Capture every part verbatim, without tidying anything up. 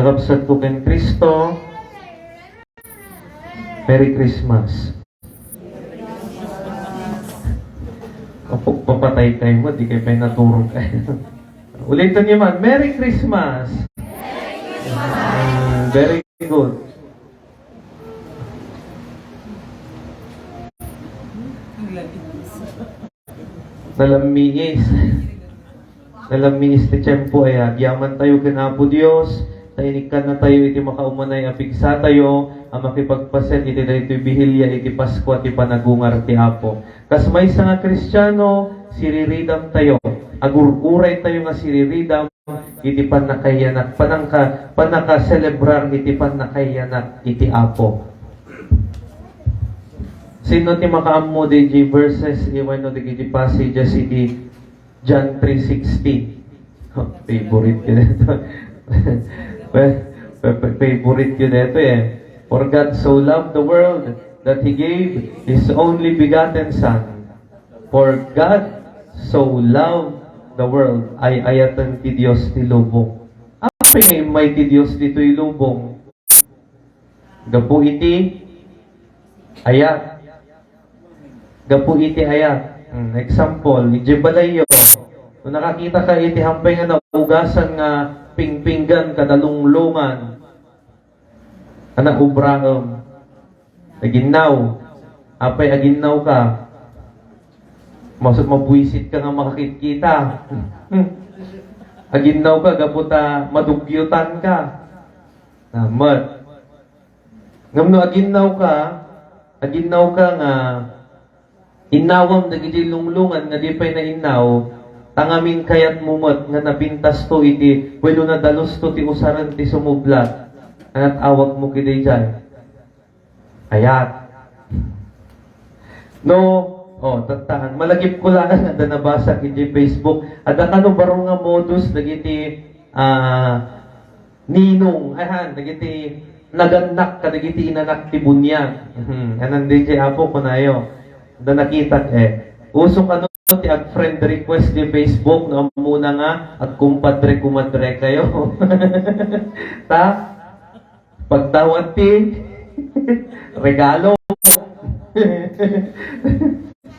kakabsatko ken Cristo, Merry Christmas. Apo, papatay kayo mo, di kayo pa'y naturog. Ulitin niyo man, Merry Christmas! Mm, very good. Nalammiis. Nalammiis ti tiempo, ay agyaman tayo ken Apo Dios, ta inikkan na tayo iti makaumanay a pigsa tayo a makipagpaset iti daytoy bihilia iti Paskua ti panagungar ti Apo. Kas maysa nga Kristiano, siriridam tayo. Agur-uray tayo nga siriridam iti pannakaiyanak, panangka-, pannakaselebrar iti pannakaiyanak iti Apo. Sino ti makaammo di verses, wenno dagiti passages iti John three sixteen? Oh, favorite ko dito. Fa-, fa-, fa-, favorite ko dito eh. For God so loved the world that He gave His only begotten Son. For God so loved the world. Ay-ayaten ti Dios ti lubong. Apay nga immay ti Dios ditoy lubong? Gapu iti ayat. Gapu iti ayat. Hmm, example, idiay balayyo. No nakakita ka iti hampay nga naugasan nga pingpinggan kada lunglungan, ana, ubraem. Aginnaw. Apay aginnaw ka? Mas mabuisit ka nga makakitkita. Aginnaw ka gapu ta madugyutan ka. Namet. Ngem no aginnaw ka, aginnaw ka nga innawam dagiti lunglungan nga di pay nainnaw, ta ngamin kayatmo met nga napintasto iti wenno nadalusto ti usaren ti sumublat, anat awagmo kidaydiay? Ayat. No, oh, tattaan. Malagip ko lang adda nabasa iti Facebook. Adda kano baro nga modus dagiti, ah, ninong, ay, han, dagiti nagannak kadagiti inanak ti buniag. Mhm. Anan di ti apo kunayo. Adda nakitak eh. Uso kano ti ag-friend request di Facebook no ammona nga agkumpadre-kumadre kayo. Ta? Pagdawat ti regalo.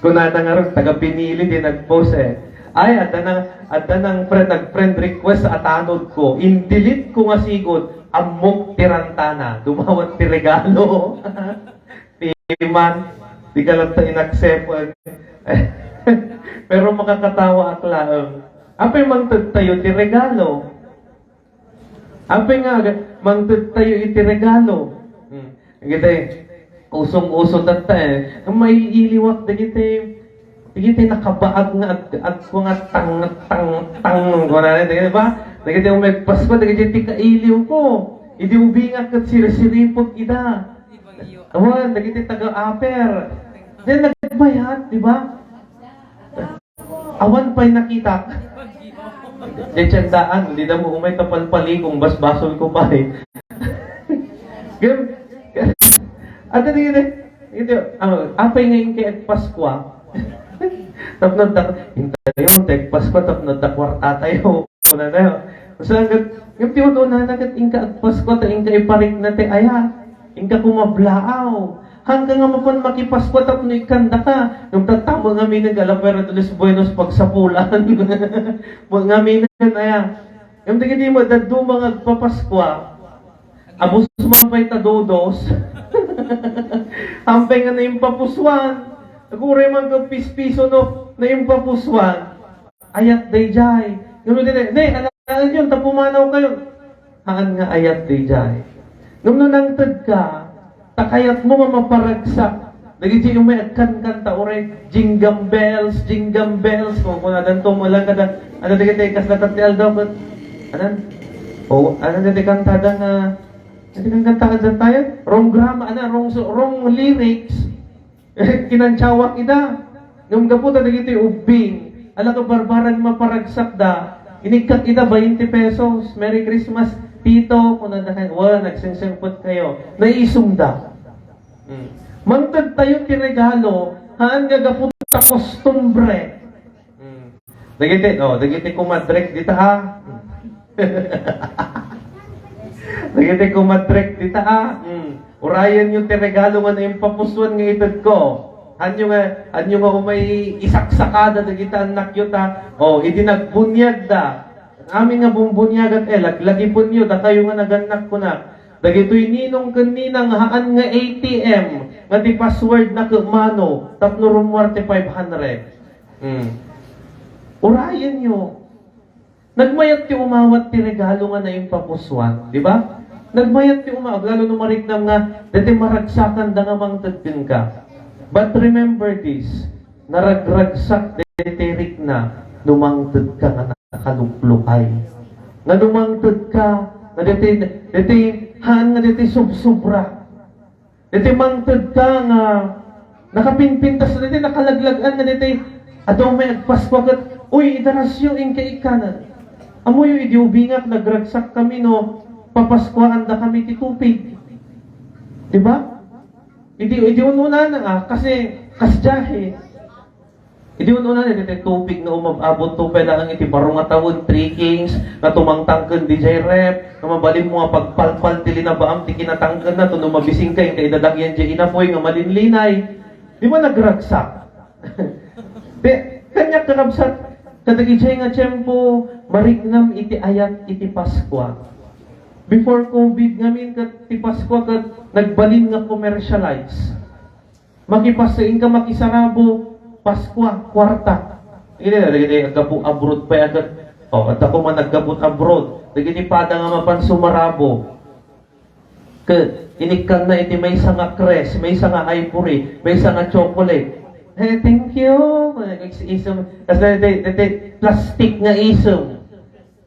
Kunana ngarud, taga Pinili ti nag-post eh. Ay, adda nang, adda nang friend, nag-friend request a tanod ko. In-delete ko nga sigud, ammok ti rantana. Dumawat ti regalo. Piman, di ka lang ta inaccept. Pero makakatawa ak laeng. Apay mangted tayo ti regalo. Apay nga aga-, mangted tayo iti regalo. Hmm. Dagiti usong-uso tatta eh. Ang maiiliwak dagiti, dagiti nakabaag nga ag-, agko nga tang, tang, tang, kunana, di ba? Dagiti umegpas ko, dagiti ti kailiw ko. Idi ubingak ket sirsiripek ida. Awan, dagiti taga-Upper. Then nagbayat, di ba? Awan pay nakitak. Di tiandaan, di da mo umay tapalpalikong, basbasol ko pay. Gam-, ate, di, di, di, ah, apay nga inka agpaskua. Tapno dak-, intayo, inta agpaskua, tapno da kwarta tayo. Kunana, saan ket, ngem ti un-unana ket inka agpaskua, ta inka iparikna ti ayat. Inka kumablaaw. Haanka nga mapan makipaskua tapno ikkandaka. Ngem tattao met ngamin nga la Puerto de los Buenos pagsapulan. Met ngamin aya. Ngem dagiti madadduma nga agpapaskua, abus man pay ta dodos. Hampay nga naimpapusuan. Aguray man ket pispiso no naimpapusuan. Ayat daydiay. Ngem no daydiay, "Ne, alaen yon, ta pumanaw kayo." Haan nga ayat daydiay. Ngem no nangted ka, ta kayatmo nga maparagsak dagiti umay agkankanta, uray, "Jingle bells, jingle bells." O, kunadanto mo lang kada, ano dagiti kasla ti aldaw, ket, anan? O, ano dagiti kantada nga, dagiti kankanta kadatayo? Wrong grammar, ano, wrong, wrong lyrics. Kinantiawak ida. Ngem gapu ta dagiti ubbing, ala ket barbarag maparagsakda, inikkak ida bainte pesos. "Merry Christmas, Tito," kunada ken, "Wen, agsengsengpet kayo." Naisumda. Hmm. Mangted tayo ti regalo, haan nga gapu ta kostumbre. Hmm. Dagiti, oh, dagiti kumadrek dita, ha? Dagiti kumadrek dita, ah. Mm. Urayenyo ti regalo nga naimpapusuan nga itedko. Hanyo nga, hanyo nga umay isaksakada dagiti annakyo ta. O, idi nagbuniagda. Amin nga bumbuniagat, eh, laglagipenyo, dakayo nga nagannak, kuna. Dagitoy ninong ken nina nga haan nga A T M, nga ti password na ket mano, tapno rumuar ti five hundred. Mm. Urayenyo. Nagmayat ti umawat ti regalo nga naimpapusuan, di ba? Nagmayat ti umawat, lalo no mariknam nga, dati maragsakanda nga mangted kenka. But remember this, naragragsak dati rikna no mangted ka nga nakaluklukay. Nga no mangted ka, nga dati, dati, haan nga dati subsubra. Dati mangted ka nga nakapinpintas, dati nakalaglag-an nga dati adu may agpaskua ket, "Uy, idarasyo, inka ikkanan." Ammoyo, idi ubingak, nagragsak kami no papaskuaanda kami ti tupig. Di ba? Idi, idi ununana, ah, kasi kasdiay. Idi un-una, dagiti tupig nga umab-abot to pay laeng iti baro nga tawen, three kings, nga tumangtangken didiay ref, nga mabalinmo nga pagpalpal ti linabaam ti kinatangkenna, tapno mabisingka, inka idadagian diay inapuy nga malinlinay. Di ba nagragsak? Ti, kaniak, kakabsat, kadagidiay nga tiempo, mariknam iti ayat iti Paskua. Before covid ngamin, ket ti Paskua ket nagbalin nga commercialize. Makipassuenka, makisarabo, Paskua, kuarta. Dagiti, dagiti aggapu abroad pay a ket, o, adda koma naggapu abroad. Dagiti pada nga mapan sumarabo. Ket inikkanna iti maysa nga crest, maysa nga ivory, maysa nga chocolate. "Hey, thank you." Is-, isem, kas dagiti, dagiti plastic nga isem.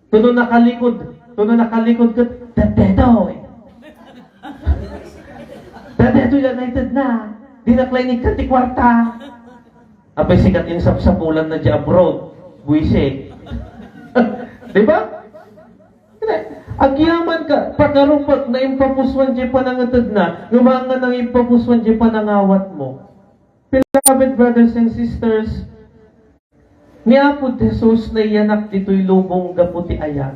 Tapno nakalikod, tapno nakalikod ket, "Daytoy. Daytoy la, naitedna. Dinak la inikkan ti kuarta." Apay, sika ti insapsapulanna diay abroad. Buisit. Di ba? Agyaman ka, pakarupak, naimpapusuan diay panangetedna, ngem haan nga naimpapusuan diay panangawatmo. Beloved brothers and sisters, ni Apo Jesus naiyanak ditoy lubong gapu ti ayat.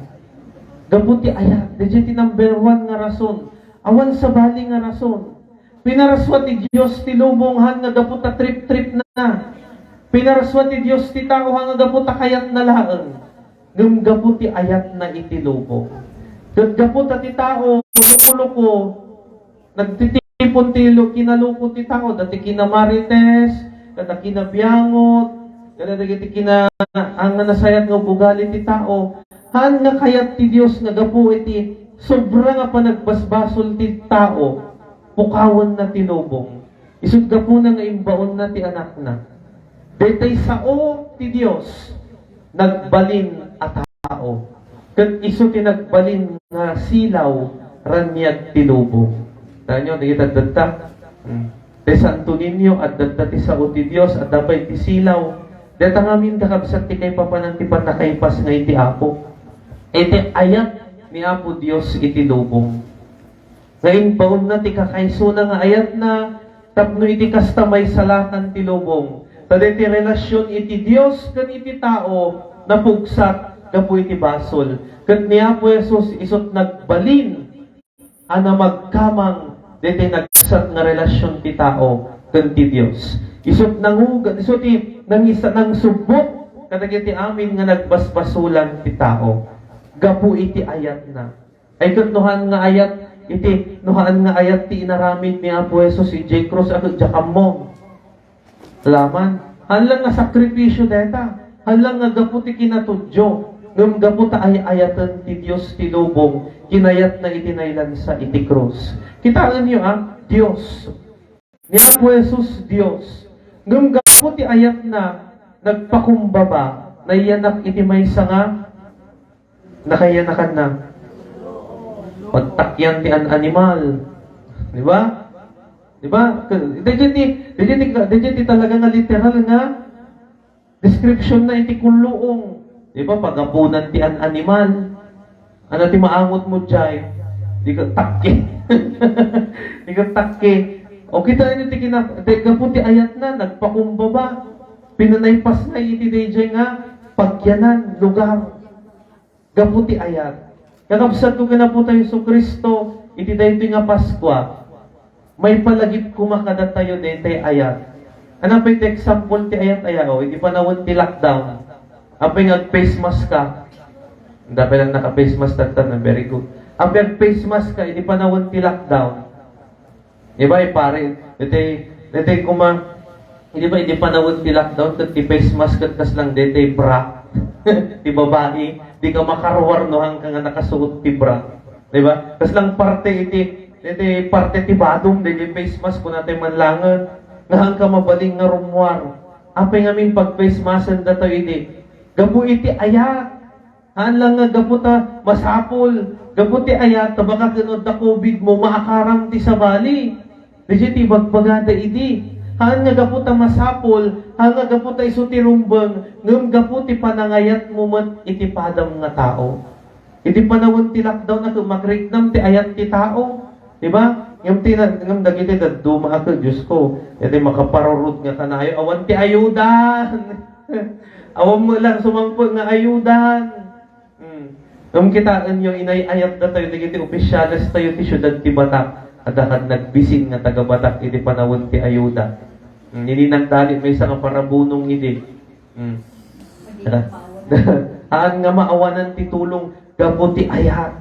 Gapu ti ayat. Daydiay ti number one nga rason. Awan sabali nga rason. Pinarasua ti Dios ti lubong haan nga gapu ta triptripna. Pinarasua ti Dios ti tao haan nga gapu ta kayatna laeng. Ngem gapu ti ayatna iti lubong. Ket gapu ta ti tao, loko-loko, nagtitipon ti lo-, kinaluko ti tao, dati kinamarites, kada kinabiangot, kada dagiti kina-, ang nga nasayat nga ugali ti tao. Haan nga kayat ti Dios nga gapu iti sobra nga panagbasbasol ti tao, pukawenna ti lubong. Isut' gapuna nga imbaonna ti Anakna. Daytay sao ti Dios, nagbalin a tao. Ket isu ti nagbalin nga silaw, raniag ti lubong. Tanyo, dagiti adda. Hmm. Ti Santo Niño, adda ti sao ti Dios, adda pay ti silaw. Dayta ngamin, kakabsat, ti kaipapanan ti pannakaipas nga iti Apo. Iti ayat ni Apo Dios iti lubong. Nga imbaonna ti kakaisuna nga ayatna, tapno iti kasta maisalakan ti lubong. Ta daytoy relasion iti Dios ken iti tao, napugsak gapu iti basol. Ket ni Apo Jesus isut' nagbalin a namagkamang daytoy nagsat nga relasion ti tao ken ti Dios. Isut' nanguga-, isu ti nangisa-, nangsubbot kadagiti amin nga nagbasbasolan ti tao gapu iti ayatna. Ay, ket no haan nga ayat iti, no haan nga ayat ti inaramid ni Apo Jesus idiay krus, a ket diak ammo. Laman. Haan lang nga sakripisio dayta. Haan lang nga gapu ti kinatudyo. Ngem gapu ta ay-ayaten ti Dios ti lubong, kinayatna iti nailansa iti krus. Kitaenyo, a, Dios. Ni Apo Jesus, Dios. Ngem gapu ti ayatna, nagpakumbaba, naiyanak iti maysa nga nakayanakanna. Pagtakyan ti an-animal. Di ba? Di ba? Daydiay ti, daydiay ti, daydiay ti talaga nga literal nga description na iti kulluong. Di ba? Pagapunan ti an-animal. Ano ti maangot mo, jay? Di ka takke. Di ka takke. O, kitaenyo ti kina-, di, gapu ti ayatna, nagpakumbaba. Pinanaypasna iti dayjay nga pagyanan, lugar. Gapu ti ayat. Kakabsatko ken Apotayo Jesu-Cristo, iti daytoy nga Paskua, maipalagip koma kadatayo daytoy ayat. Ania pay ti example ti ayat aya? O, iti panawen ti lockdown. Apay nga ag-face mask ka? Dapat lang naka-face mask tatta, very good. Apay ag-face mask ka, iti panawen ti lockdown. Di ba, eh, pare? Daytoy, daytoy koma, di ba, iti panawen ti lockdown, ket ti face mask ket kasla daytoy bra. Ti babai, di ka makaruar no haanka nga nakasuot ti bra. Di ba? Kasla parte iti, daytoy parte ti badom, daytoy face mask, kunatayo man laengen. Nga haanka mabalin nga rummuar. Apay ngamin pag-face maskendatayo idi? Gapu iti ayat. Haan lang nga gapu ta masapul, gapu ti ayat, ta baka ken no adda COVID mo, maakaram ti sabali. Daydiay ti ibagbagada idi. Haan nga gapu ta masapul, haan nga gapu ta isu ti rumbeng, ngem gapu ti panangayatmo met iti padam nga tao. Iti panawen ti lockdown a ket magriknam ti ayat ti tao. Di ba? Ngem ti na-, ngem dagiti dadduma a ket, Diosko, iti makaparurod nga kanayo, awan ti ayudan. Awan met lang sumangpet nga ayudan. Hmm. Ngem kitaenyo, inay-ayatdatayo dagiti opisyales tayo ti siudad ti Batak. Adda kad nagbisin nga taga-Batak iti panawen ti ayuda. Hmm. Idi nagdali maysa nga parabunong idi. Hmm. Haan nga maawanan ti tulong gapu ti ayat.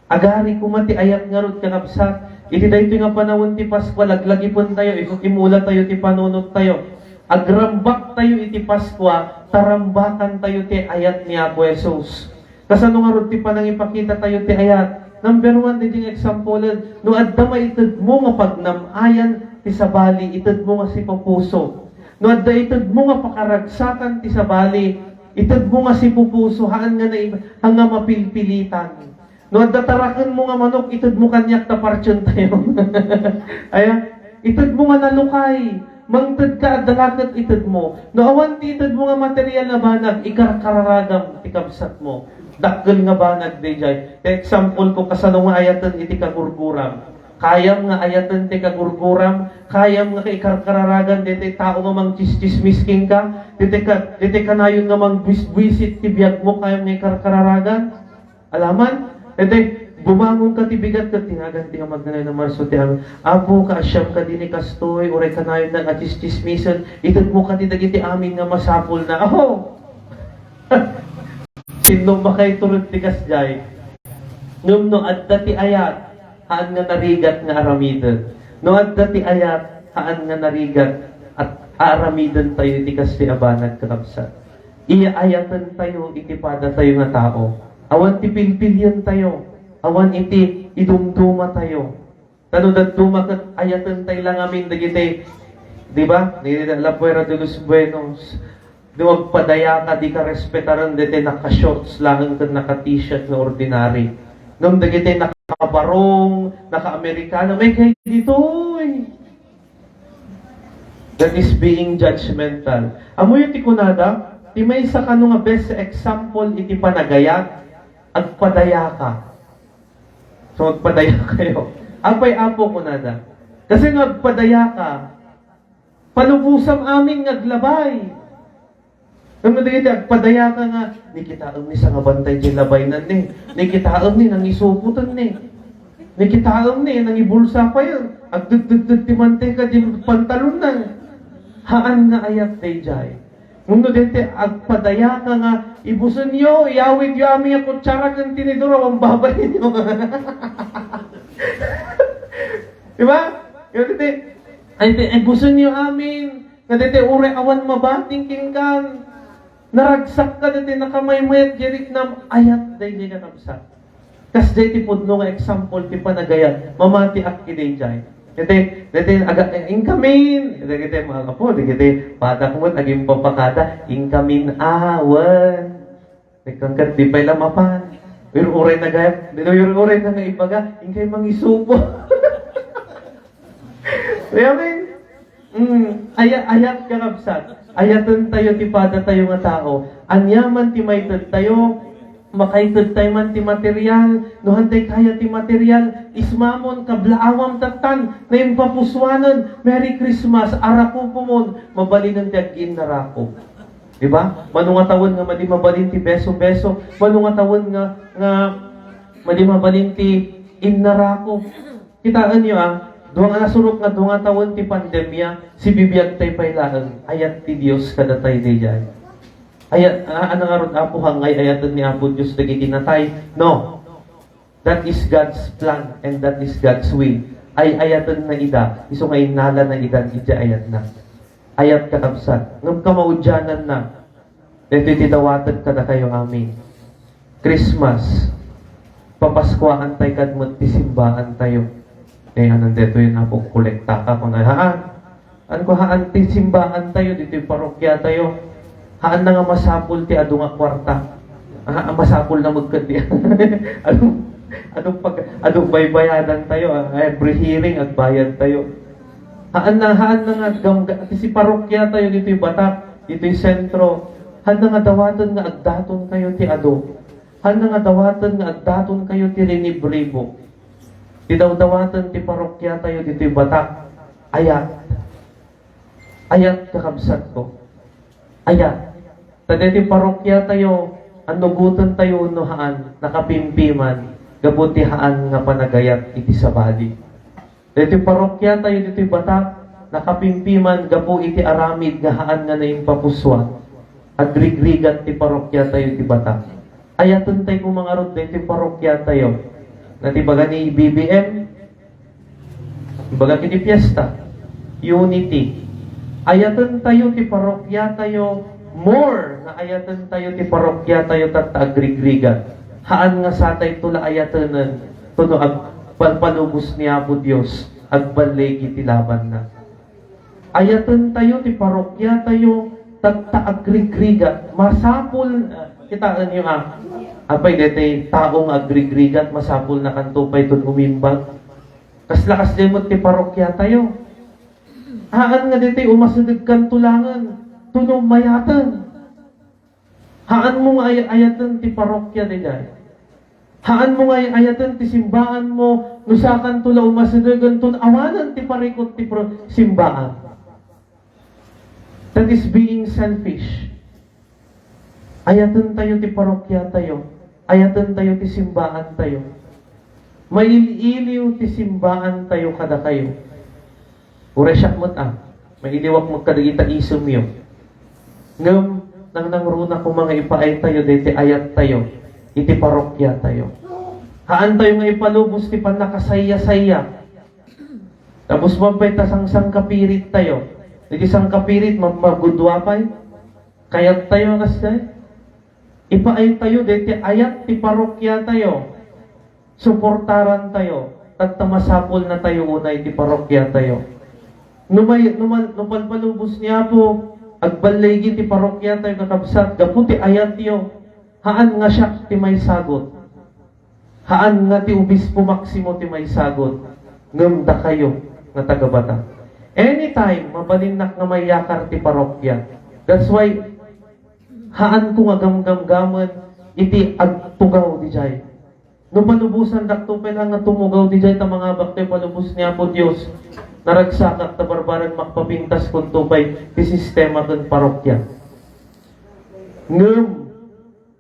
Agari koma ti ayat ngarud, kakabsat. Iti daytoy nga panawen ti Paskua, laglagipentayo, iku-, imulatayo ti panunottayo. Agrambaktayo iti Paskua, ta rambakantayo ti ayat ni Apo Jesus. Kasano ngarud ti panangipakitatayo ti ayat? Number one, daydiay nga example, no adda maitedmo nga pagnam-ayan ti sabali, itedmo nga sipupuso. No adda itedmo nga pakaragsakan ti sabali, itedmo nga sipupuso, haan nga nai-, haan nga mapilpilitan. No adda tarakenmo nga manok, itedmo kaniak ta partientayo. Aya, itedmo nga nalukay, mangted ka, adda la ket itedmo. No awan ti itedmo nga material a banag, ikarkararagam ti kabsatmo. Dakkel nga banag daydiay. Ti example ko, kasano nga ayaten iti kagurguram. Kayam nga ayaten ti kagurguram, kayam nga ikarkararagan daytoy tao nga mangtsistsismis kenka, daytoy ka-, daytoy kanayon nga mangbuis-buisit ti biagmo, kayam nga ikarkararagan. Alaman, ete, bumangon ka ti bigat ket tinagan ti nga magnanay na Marso ti amin. Apo, kaasiam kadi ni kastoy, uray kanayon nga atsistsismisen, itedmo kadi dagiti amin nga masapulna. Aho! Sinno makaiturod ti kasdiay? Ngem no adda ti ayat, haan nga narigat nga aramiden. No adda ti ayat, haan nga narigat at aaramiden tayo iti kasdi a banag, kakabsat. Iyaayatentayo iti padatayo nga tao. Awan ti pilpilientayo. Awan iti idumdumatayo. Ta no dadduma ket ayatentayo la ngamin dagiti, di ba? Dagiti La Puerta de los Buenos. No agpadayaka, dika respetaren dagiti naka-shorts laeng ken naka-t-shirt nga ordinary. Ngem dagiti nakabarong, naka-Amerikano, may kay ditoy. That is being judgmental. Ammoyo ti kunada, ti maysa kano nga best example iti panagayat, agpadayaka. So, agpadayakayo. Apay, Apo, kunada. Kasi nga agpadayaka, palubosam amin nga aglabay. Ngem no dagiti agpadayaka nga, "Ni kitaem ni sangabantay ti labaynan ni. Ni kitaem ni nangisupoten ni. Ni kitaem ni nangibulsa payen. Agdegdegdeg ti manteka ti pantalonna." Haan nga ayat daydiay. Ngem no dagiti agpadayaka nga, "Ibusenyo, iyawidyo amin nga kutsara ken tinidor, awan babalinyo." Di ba? Ngem dagiti, ay, di, "Ibusenyo amin." Nga daytoy uray awan mabating kenka. Naragsak ka daytoy nakamaymayat, di riknam, ayat daydiay, kakabsat. Kasdiay ti pudno nga example ti panagayat, mamatiak iti daydiay. Daytoy, daytoy, aga, inkamin. Daytoy, daytoy, mga kapo, daytoy, padak mo, naging papakada, inkamin, awan. Nagkangkat, di pay la mapan. Uray-uray na gayam, di, uray-uray na nga ibaga, inkay mangisubo. Amen. Mm, aya-, ayat, kakabsat. Ayatentayo ti padatayo nga tao. Aniaman ti maitedtayo, makaitedtayo man ti material, no hantay kaya ti material, ismamon, kablaawam tattan, naimpapusuanen, Merry Christmas, arakupomon, mabalinen ti aggiinnarako. Di ba? Mano nga tawen nga madi mabalin ti beso-beso, mano nga tawen nga, nga Madi mabalin ti innarako. Kitaenyo, a, dua nga nasurok nga dua nga tawen ti pandemia, sibibiagtay pay laeng. Ayat ti Dios kadatayo daydiay. Ayat, a, ano ngarud, Apo, ha, nga ay-ayaten ni Apo Dios dagiti natay? No. That is God's plan and that is God's will. Ay-ayatenna ida, isu nga innalana ida iti ayatna. Ayat, kakabsat, ngem kamaudiananna, daytoy ti dawatek kadakayo amin. Christmas, papaskuaantay kad met ti simbaantayo. Eh, anan daytoy, Apo, kolektaka, kuna, haan. Haan ko, haan ti simbaantayo, ditoy parokiatayo. Haanna nga masapul ti adu nga kuarta. Ah, masapul na magkadi. Adu, adu pag, adu baybayadantayo, ah, every hearing, agbayadtayo. Haanna, haanna nga gamga, ti si parokiatayo ditoy Batak, ditoy sentro. Haanna nga dawaten nga agdatonkayo ti adu. Haanna nga dawaten nga agdatonkayo ti rinibribo. Ti dawdawaten ti parokiatayo ditoy Batak, ayat. Ayat, kakabsatko. Ayat. Ta daytoy parokiatayo, annugotentayo no haan, nakapimpiman, gapu ti haan nga panagayat iti sabali. Daytoy parokiatayo ditoy Batak, nakapimpiman gapu iti aramid nga haan nga naimpapusua. Agrigrigat ti parokiatayo iti Batak. Ayatentay koma ngarud daytoy parokiatayo. Nati baga ni B B M, baga iti fiesta, unity. Ayatentayo ti parokiatayo more nga ayatentayo ti parokiatayo tatta agrigrigat. Haan nga satayto la ayatenen, tuno agpalpalubos ni Apo Dios, agballigi ti labanna. Ayatentayo ti parokiatayo tatta agrigrigat. Masapul, ah, kitaenyo, a, apay daytoy tao nga agrigrigat, masapulnakanto pay ton umimbag. Kasla kasdiay met ti parokiatayo. Haan nga daytoy umasidegkanto laengen, tuno mayaten. Haanmo nga ay-ayaten ti parokia daydiay. Haanmo nga ay-ayaten ti simbaanmo, no sakanto la umasidegen ton awanen ti parikut ti pro-, simbaan. That is being selfish. Ayatentayo ti parokiatayo. Ayatentayo ti simbaantayo. Mail-iliw ti simbaantayo kadakayo. Uray siak met, a, mailiwak met kadagita isemyo. Ngem, nangnangruna koma nga ipaaytayo daytoy ayattayo iti parokiatayo. Haantayo nga ipalubos ti pannakasayasaya. Tapos mabbay ta sangsangkapirittayo. Iti sangkapirit, mapmagudua pay. Kayattayo, kasdiay? Ipaaytayo daytoy ayat ti parokiatayo. Suportarantayo, tatta masapulnatayo unay ti parokiatayo. No may, no man, no palpalubos ni Apo, agballigi ti parokiatayo, kakabsat, gapu ti ayatyo. Haan nga siak ti maisagut. Haan nga ti Obispo Maximo ti maisagut. Ngem dakayo nga taga-Batak. Anytime, mabalinnak nga mayakar ti parokia. That's why, haanko nga gamgamgamen iti agtugaw didiay. No palubosandakto pay laeng nga tumugaw didiay ta mangabak ti palubos ni Apo Dios, naragsakak ta barbareng makpapintaskonto pay ti sistema ken parokia. Ngem,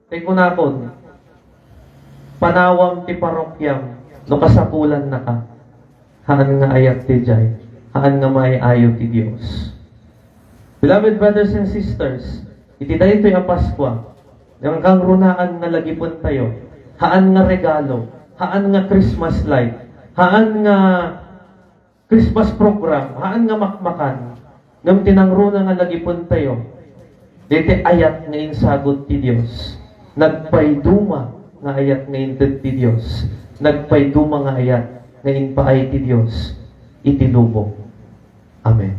ti kunakon, panawam ti parokiam no kasapulannaka. Haan nga ayat didiay, haan nga maay-ayo ti Dios. Beloved brothers and sisters, iti daytoy a Paskua, nangnangrunaan nga lagipentayo, haan nga regalo, haan nga Christmas light, haan nga Christmas program, haan nga makmakan, ngem ti nangruna nga lagipentayo, daytoy ayat nga insagut ti Dios. Nagpayduma nga ayat nga inted ti Dios. Nagpayduma nga ayat nga impaay ti Dios iti lubong. Amen.